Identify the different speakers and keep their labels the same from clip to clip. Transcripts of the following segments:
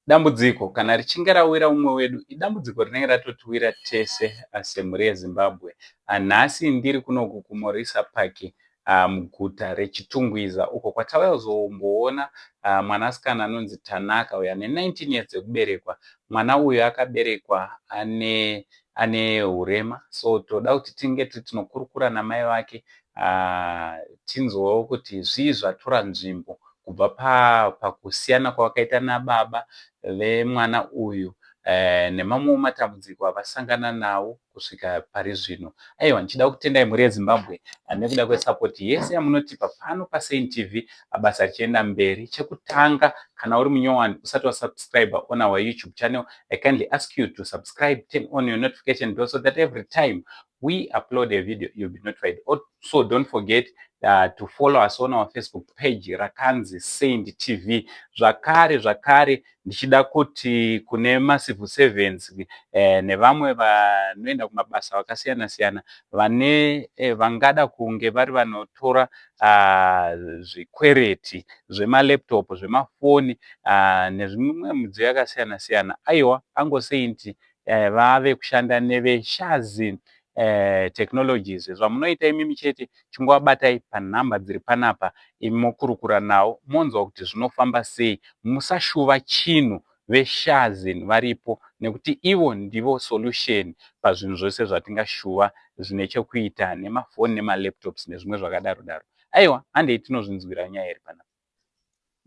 Speaker 1: Dambudziko kana richinge rawira umwe wedu idambudziko rinenge ratotiwira tese semhuri yeZimbabwe. Nhasi ndiri kunoku kuMorisa Park muguta reChitungwiza uko kwatauya kuzomboona mwanasikana anonzi Tanaka uyo ane 19 years dzekuberekwa. Mwana uyu akaberekwa ane ane hurema so toda kuti tinge tinokurukura namai vake tinzwewo kuti zvii zvatora nzvimbo kubva pakusiyana kwavakaita nababa vemwana uyu nemamwewo matambudziko avasangana nawo kusvika pari zvino. Aiwa, ndichida kutendai mhuri yeZimbabwe nekuda kwesapoti yese yamunotipa pano paSaint TV, basa richienda mberi. Chekutanga, kana uri munyowani usati wasubscribe on our YouTube channel, I kindly ask you to subscribe, turn on your notification bell so that every time we upload a video you'll be notified. Also, don't forget to follow us on our Facebook page rakanzi Saint TV. Zvakare zvakare, ndichida kuti kune macivil servants nevamwe vanoenda kumabasa vakasiyana siyana vane vangada kunge vari vanotora zvikwereti zvemalaptop, zvemafoni nezvimwe midziyo yakasiyana siyana, aiwa, Uncle Saint vave kushanda neveShazin Technologies. Zvamunoita imimi chete, chingovabatai panhamba dziri panapa, imi mokurukura navo, monzwa kuti zvinofamba sei. Musashuva chinhu, veShazin varipo nekuti ivo ndivo solution pazvinhu zvose zvatingashuva zvine chekuita nemafoni nemalaptops nezvimwe zvakadaro daro. Aiwa, handei tinozvinzwira nyaya iri panapa.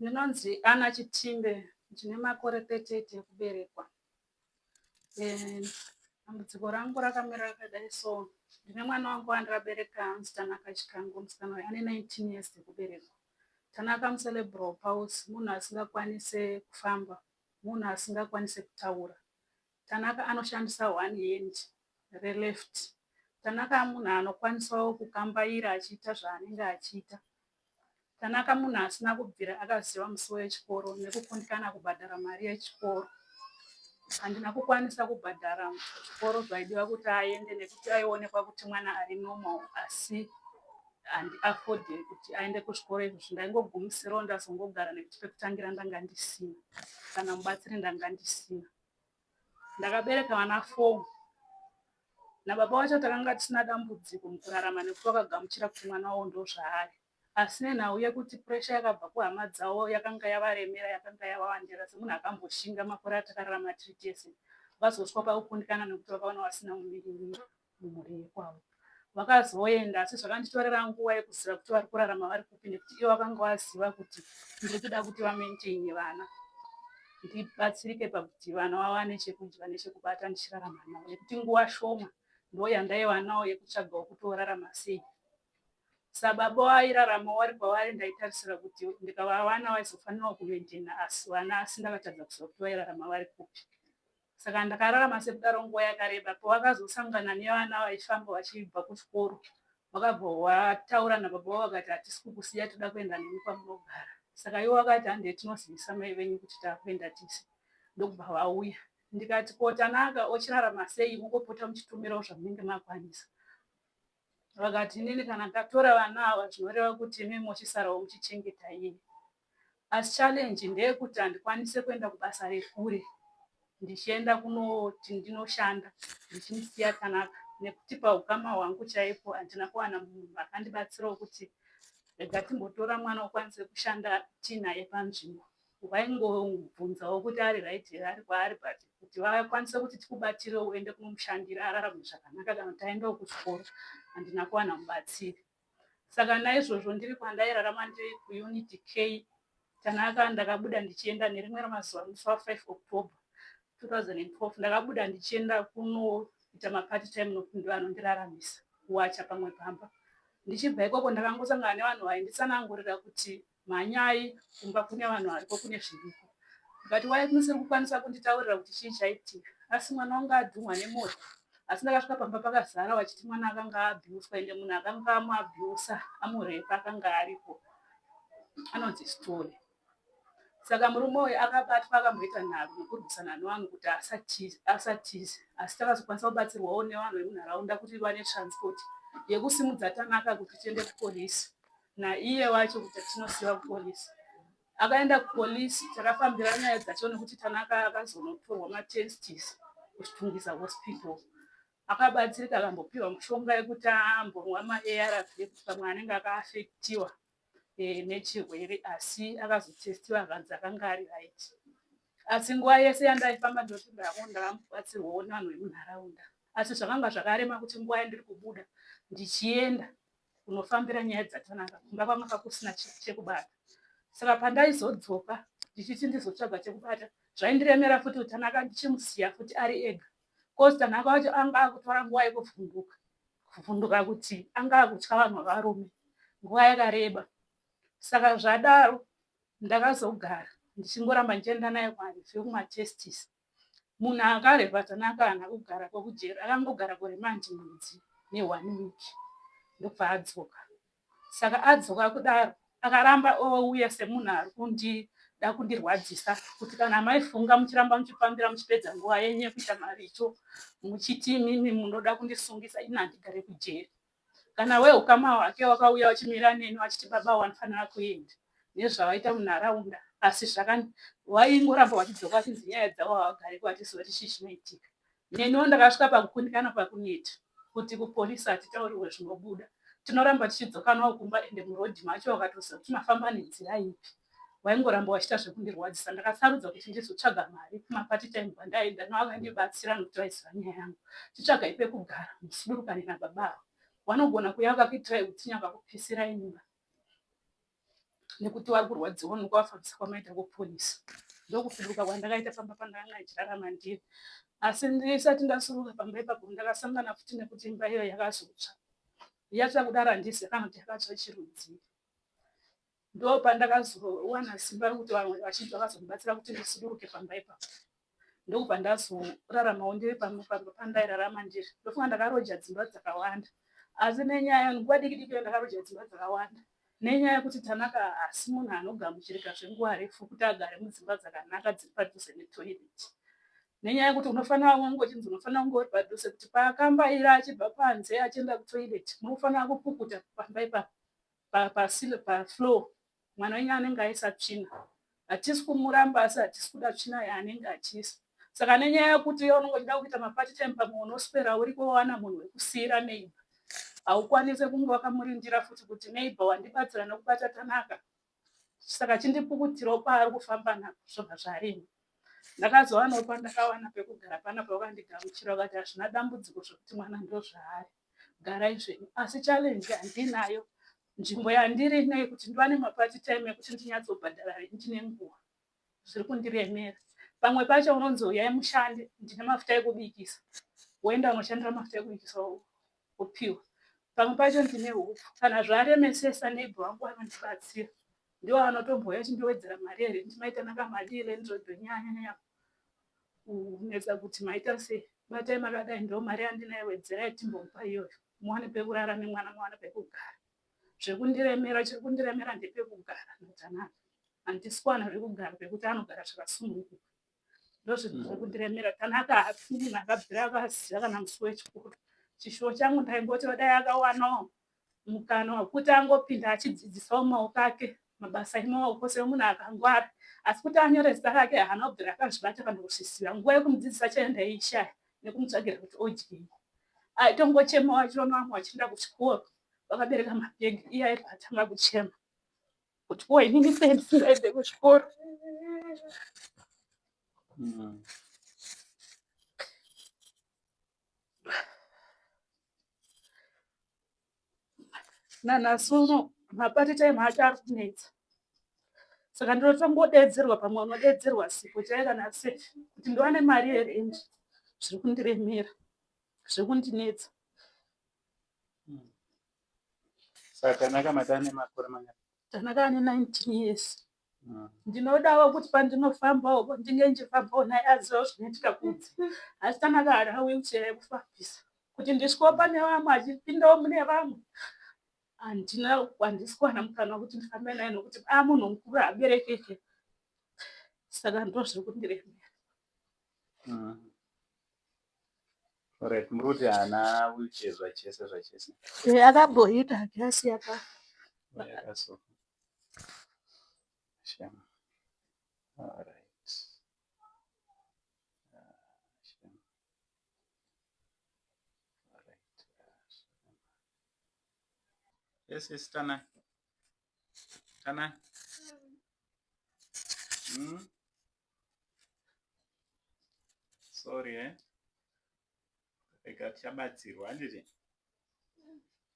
Speaker 2: Ndinonzi Ana Chitimbe, ndine makore 38 ekuberekwa. Dambudziko rangu rakamira rakadai so: ndine mwana wangu wandakabereka anonzi Tanaka Chikango. Musikana uyu ane 19 years ekuberekwa. Tanaka mucerebral palsy, munhu asingakwanise kufamba, munhu asingakwanise kutaura. Tanaka anoshandisa one hand releft. Tanaka munhu anokwanisawo kukambaira achiita zvaanenge achiita. Tanaka munhu asina kubvira akaziva musi wechikoro nekukundikana kubhadhara mari yechikoro. Handina kukwanisa kubhadhara zvikoro zvaidiwa kuti aende nekuti aionekwa kuti mwana ari normal, asi handiafodhi kuti aende kuzvikoro izvozvo. Ndaingogumisirawo ndazongogara nekuti pekutangira ndanga ndisina, kana mubatsiri ndanga ndisina. Ndakabereka vana 4. Nababa vacho takanga tisina dambudziko mukurarama nekuti vakagamuchira kuti mwana wavo ndozvaari. Asi nenhau yekuti puresha yakabva kuhama dzavo yakanga yavaremera, yakanga yavawandira, semunhu akamboshinga makore atakararama tiri tese, vazosvika pakukundikana nekuti vakaona vasina mumiririri mumhuri yekwavo. Vakazoenda, asi zvakanditorera nguva yekuziva kuti vari kurarama vari kupi, nekuti ivo vakanga vaziva kuti ndiri kuda kuti vamaintaine vana, ndibatsirike pakuti vana vawane chekudya nechekubata ndichirarama navo, nekuti nguva shoma ndo yandaiwanawo yekutsvagawo kuti vorarama sei. Sababa vairarama vari kwavari, ndaitarisira kuti ndikavawana vaizofanirawo kumaintaina asi vana, asi ndakatadza kuziva kuti vairarama vari kupi. Saka ndakararama sekudaro nguva yakareba. Pavakazosangana nevana vaifamba vachibva kuchikoro, vakabva vataura nababa vavo vakati, "Hatisi kukusiya, toda kuenda nemi kwamunogara." Saka ivo vakati, "Handei tinozivisa mai venyu kuti taakuenda tese." Ndokubva vauya. Ndikati, "Ko Tanaka ochirarama sei? Mungopota muchitumirawo zvamunenge makwanisa." Vakati, "Inini kana ndatora vana ava zvinoreva kuti imi mochisarawo muchichengeta iye. Asi challenge ndeyekuti handikwanise kuenda kubasa rekure ndichienda kunoti ndinoshanda ndichimusiya Tanaka, nekuti paukama hwangu chaipo handina kuwana munhu akandibatsirawo kuti rega timbotora mwana ukwanise kushanda tiinaye panzvimbo." Vaingobvunzawo kuti ari right here ari kwaari, but kuti vakwanise kuti tikubatire uende kunomushandira ararame zvakanaka kana kuti aendewo kuchikoro, handina kuwana mubatsiri. Saka naizvozvo ndiri kwandairarama ndiri kuUnit K. Tanaka ndakabuda ndichienda nerimwe ramazuva musi wa5 October 2012. Ndakabuda ndichienda kunoita mapart time nokuti ndo anondiraramisa, kuwacha pamwe pamba. Ndichibva ikoko ndakangosangana nevanhu vainditsanangurira kuti mhanyai kumba kune vanhu variko, kune zviriko. Ndikati, "Wai musiri kukwanisa kunditaurira kuti chii chaitika?" Asi mwana wangu adhumwa nemota. Asi ndakasvika pamba pakazara vachiti mwana akanga aabhuswa, ende munhu akanga amuabhusa amurepa akanga aripo, anonzi Story. Saka murume uyu akabatwa, akamboita nharo nekurwisana nevanhu kuti asatize, asi takazokwanisa kubatsirwawo nevanhu vemunharaunda kuti vane transport yekusimudza Tanaka kuti tiende kupolisi naiye wacho kuti tinosiyiwa kupolisi. Akaenda kupolice takafambira nyaya dzacho nekuti Tanaka akazonotorwa matestis kuChitungwiza hospital. Akabatsirika akambopiwa mushonga yekuti ambonwa maARV ekuti pamwe anenge akaafektiwa nechirwere asi akazotestiwa akanzi akanga ari right. Asi nguva yese yandaifamba ndinoti ndakabatsirwawo nevanhu vemunharaunda. Asi zvakanga zvakarema kuti nguva yandiri kubuda ndichienda kunofambira nyaya dzaTanaka kumba kwanga kusina chekubata. Saka pandaizodzoka ndichiti ndizotsvaga chekubata zvaindiremera futi kuti Tanaka ndichimusiya futi ari ega. Cause Tanaka wacho anga akutora nguva yekuvhunduka. Kuvhunduka kuti anga akutya vanhu varume nguva yakareba. Saka zvadaro ndakazogara ndichingoramba ndichienda naye kumaReview kumatestis. Munhu akareva Tanaka haana kugara kwekujeri akangogara kuremand mwedzi neone week ndobva adzoka. Saka adzoka kudaro akaramba ouya semunhu ari kundida kundirwadzisa kuti kana maifunga muchiramba muchifambira muchipedza nguva yenyu yekuita maricho muchiti imimi munoda kundisungisa ini handigare kujeri. Kana wehukama hwake wakauya wachimira neni wachiti baba wanofanira kuenda nezvavaita munharaunda asi vaingoramba vachidzoka vachinzi nyaya dzavo havagariko hatizivi kuti chii chinoitika. Neniwo ndakasvika pakukundikana pakuneta kuti kupolice hatitaurirwe zvinobuda. Tinoramba tichidzoka nawo kumba ende murodhi macho vakatoziva kuti mafamba nenzira ipi. Vaingoramba vachiita zvekundirwadzisa. Ndakasarudza kuti ndizotsvaga mari kumapati time kwandaienda nevakandibatsira nekuti vaiziva nyaya yangu. Chitsvagai pekugara musudurukane nababa ava. Vanogona kuuya vakakuitirai utsinye vakakupisirai imba. Nekuti vari kurwadziwa nekuvafambisa kwamaita kupolice. Ndokusuduruka kwandakaita pamba pandakanga ndichirarama ndiri. Asi ndisati ndasuduruka pamba ipapo ndakasangana futi nekuti imba iyoyo yakazotsva. Yatsva kudaro handizivi kana kuti yakatsva chirudzii. Ndopandakazowana simba rekuti vamwe vazhinji vakazondibatsira kuti ndisuduruke pamba ipapo. Ndokubva ndazoraramawo ndiri pamba pandairarama ndiri. Ndofunga ndakaroja dzimba dzakawanda. Asi nenyaya nguva diki diki ndakaroja dzimba dzakawanda. Nenyaya yekuti Tanaka haasi munhu anogamuchirika zvenguva refu kuti agare mudzimba dzakanaka dziri padhuze netoilet. Nenyaya yekuti unofanira kunge uchinzi unofanira kunge uri padhuze kuti paakambaira achibva panze achienda kutoilet munofanira kupukuta pamba ipapo pafloor mwana wenyu anenge aisa tsvina. Hatisi kumuramba asi hatisi kuda tsvina yaanenge achiisa. Saka nenyaya yekuti iwe unenge uchida kuita mapart time pamwe unoswera uriko wawana munhu wekusiira neighbor. Haukwanise kunge wakamurindira futi kuti neighbor wandibatsira nekubata Tanaka saka chindipukutirawo paari kufamba napo zvobva zvarema. Ndakazowanawo pandakawana pekugara panapa vakandigamuchira vakati hazvina dambudziko zvekuti mwana ndozvaari garai zvenyu. Asi challenge yandinayo nzvimbo yandiri inei kuti ndiwane mapart time ekuti ndinyatsobhadhara rent nenguva zviri kundiremera. Pamwe pacho unonzi uyai mushande ndine mafuta ekubikisa woenda unoshandira mafuta ekubikisa wopiwa. Pamwe pacho ndine hupfu kana zvaremesesa neighbor wangu anondibatsira ndiwo anotombouya achindiwedzera mari yerent maita nakamadii landlord wenyanya kunetsa kuti maita sei batai makadai ndo mari yandinayo wedzerai timbomupa iyoyo muwane pekurara nemwana muwane pekugara. Zvekundiremera chiri kundiremera ndepekugara naTanaka. Handisi kuwana pekugara pekuti anogara zvakasununguka. Ndozvinhu zviri kundiremera. Tanaka haasi munhu akabvira akaziva kana musi wechikoro. Chishuwo changu ndaingoti dai akawanawo mukana wekuti angopinda achidzidzisawo maoko ake mabasa emaoko semunhu akangwara. Asi kuti anyore zita rake haana kubvira akazvibata kana kuzviziva. Nguva yekumudzidzisa chaiyo ndaiishaya nekumutsvagira kuti odyei. Aitongochemawo achiona vamwe vachienda kuchikoro vakabereka mabhegi iye aibva atanga kuchema kuti ko inini sei ndisingaende kuchikoro. Nanhasi uno mapart time acho ari kunetsa saka ndinotongodedzerwa pamwe unodedzerwa sipo chaiyo kana sefi kuti ndiwane mari yerendi zviri kundiremera zviri kundinetsa.
Speaker 1: Saka Tanaka mati ane makore mangani?
Speaker 2: Tanaka ane 19 years. Ndinodawo kuti pandinofambawo ndinge ndichifambawo naye azivawo zvinoitika kunze. Asi Tanaka haana wheelchair yekufambisa. Kuti ndisvikewo pane vamwe achipindawo mune vamwe handina handisi kuwana mukana wekuti ndifambe naye nokuti amunhu mukuru haaberekeke. Saka ndozviri kundiremera.
Speaker 1: Alright, muri kuti haana wheelchair zvachese zvachese.
Speaker 2: Akamboita hake asi yakafa.
Speaker 1: Yakasofa. Shame. Alright. Ah, Alright. Yes, yes, Tana. Tana. Sorry, eh? Rega tichabatsirwa, handiti?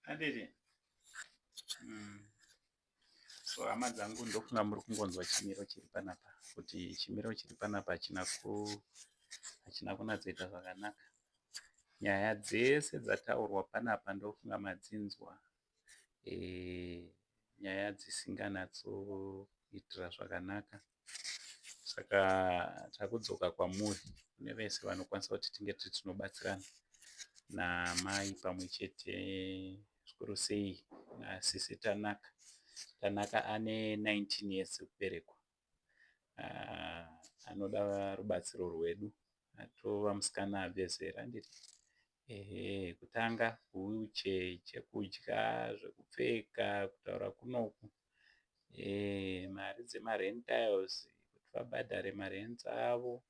Speaker 1: Handiti? So hama dzangu, ndofunga muri kungonzwa chimiro chiri panapa, kuti chimiro chiri panapa hachina kunatsoita zvakanaka. Nyaya dzese dzataurwa panapa ndofunga madzinzwa, nyaya dzisinganatsokuitira zvakanaka. Saka takudzoka kwamuri kune vese vanokwanisa kuti tinge tinobatsirana namai pamwe chete, zvikuru sei nasisi Tanaka. Tanaka ane 19 years ekuberekwa. Anoda rubatsiro rwedu. Atova musikana abve zera, handiti? Ehe, kutanga wheelchair, chekudya, zvekupfeka, kutaura kunoku, mari dzemarentals kuti vabhadhare marents avo.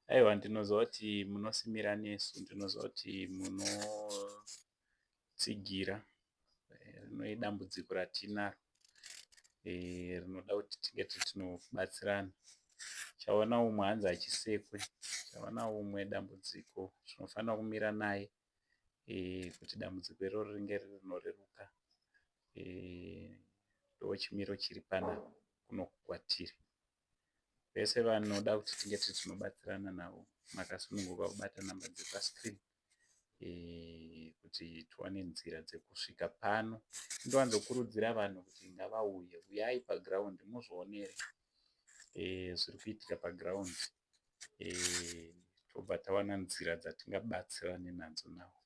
Speaker 1: Aiwa, ndinoziva kuti munosimira nesu, ndinoziva kuti munotsigira. Rino idambudziko ratinaro rinoda kuti tinge tinobatsirana. Chaona umwe hanzi achisekwe, chaona umwe dambudziko tinofanira kumira naye kuti dambudziko iroro ringe rinoreruka. Ndo chimiro chiri panapa kunoku kwatiri. Vese vanoda kuti tinge tinobatsirana navo makasununguka kubata namba dzepascreen kuti tiwane nzira dzekusvika pano. Ndowanzokurudzira vanhu kuti ngavauye, uyai paground muzvionere zviri kuitika paground, tobva tawana nzira dzatingabatsirane nadzo navo.